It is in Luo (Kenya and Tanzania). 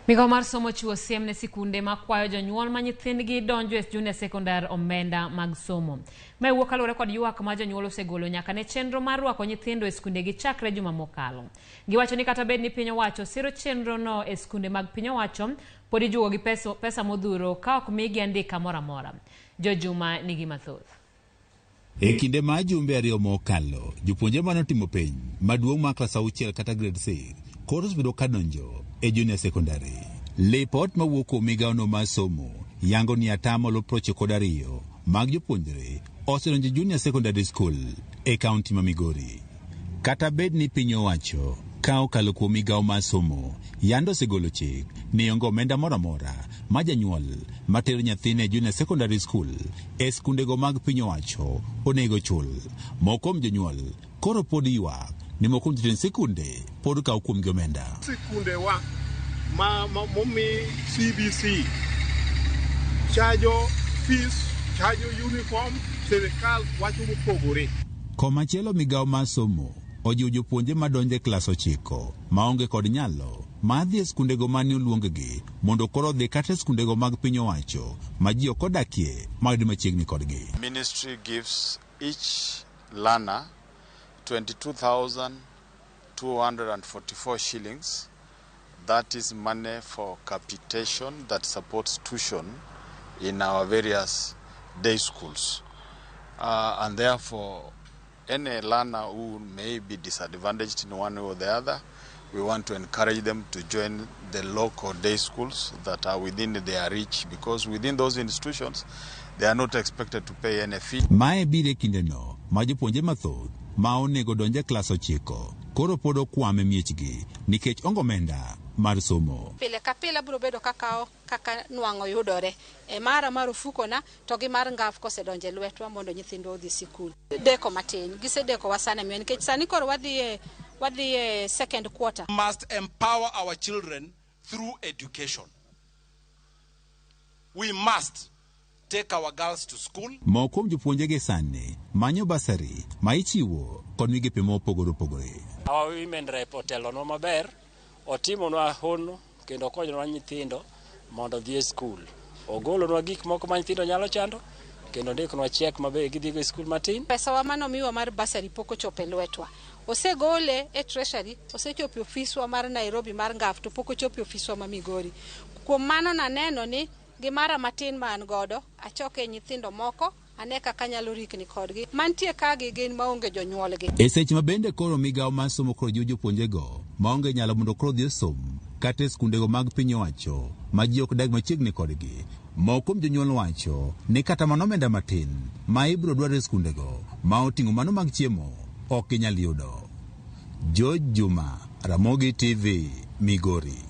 Migawo mar somo chiwo siem ne sikunde ma kwayo jonyuol ma nyithindgi donjo e junior secondary omenda mag somo. Mae wuok kaluwore kod ywak ma jonyuol osegolo nyaka ne chenro mar rwako nyithindo e skundegi chakre juma mokalo. Giwacho ni kata bed ni piny owacho siro chenrono e skunde mag piny owacho, pod ijuogo gi pesa, pesa modhuro ka ok migi andika moro amora. Jojuma nigi mathoth. E kinde mar jumbe ariyo mokalo, jopuonjre mane otimo penj maduong' mar klas auchiel kata grade 6 koro osebedo ka donjo e junior secondary. Lipot mawuok kuom migawono mar somo yango ni atamalo 92 mag jopuonjre osedonjo e junior secondary school e kaunti ma Migori. Kata bed ni piny owacho ka okalo kuom migawo mar somo yande osegolo chik ni onge omenda moro amora ma janyuol matero nyathine e junior secondary school e skundego mag piny owacho onego chul. Moko kuom jonyuol koro pod ywak ni moko kuom jotend sikunde pod kawo kuomgi omenda. Sikundewa ma, ma momi CBC chajo fees, chajo uniform, sirikal wacho mopogore. Komachielo migawo mar somo ojiwo jopuonje madonjo e klas ochiko maonge kod nyalo mar dhi e skundego mane oluonggi mondo koro odhi kata e skundego mag piny owacho ma ji ok odakie mayudi machiegni kodgi. Ministry gives each learner 22,244 shillings. That is money for capitation that supports tuition in our various day schools. And therefore, any learner who may be disadvantaged in one way or the other, we want to encourage them to join the local day schools that are within their reach, because within those institutions, they are not expected to pay any fee. Mae biro e kindeno ma jopuonje mathoth ma onego donj e klas ochiko koro pod okwam e miechgi nikech onge omenda mar somo. Pile ka pile abiro bedo kakawo kaka nwang'o yudore e mara mar ofukona to gi mar ngaf kosedonjo e lwetwa mondo nyithindwa odhi sikul. Deko matin, gisedekowa sana miyo nikech sani koro wadhi e second quarter. Must empower our children through education. We must take our girls to school. Moko kuom jopuonje gi sani manyo basari ma ichiwo kod migepe mopogore opogore. Our women rep otelonwa maber, otimonwa hono kendo okonyonwa nyithindo mondo odhi e skul. Ogolonwa gik moko ma nyithindo nyalo chando kendo ondikonwa chek mabe gidhigo e skul matin. Pesawa manomiwa mar basari pok ochopo e lwetwa. Osegole e treasury, osechopo e ofiswa mar Nairobi mar ngaf to pok ochopo e ofiswa ma Migori. Kuom mano naneno ni gi mara matin ma an godo, achoke nyithindo moko, ane kaka anyalo rikni kodgi. Mantie ka gi gin maonge jonyuolgi. E seche ma bende koro migawo mar somo koro jiwo jopuonjego maonge nyalo mondo koro odhi osom kata e skundego mag piny owacho ma ji ok dag machiegni kodgi. Moko kuom jonyuol wacho ni kata mana omenda matin ma ibiro dwar e skundego ma oting'o mano mag chiemo ok ginyal yudo. George Juma, Ramogi TV, Migori.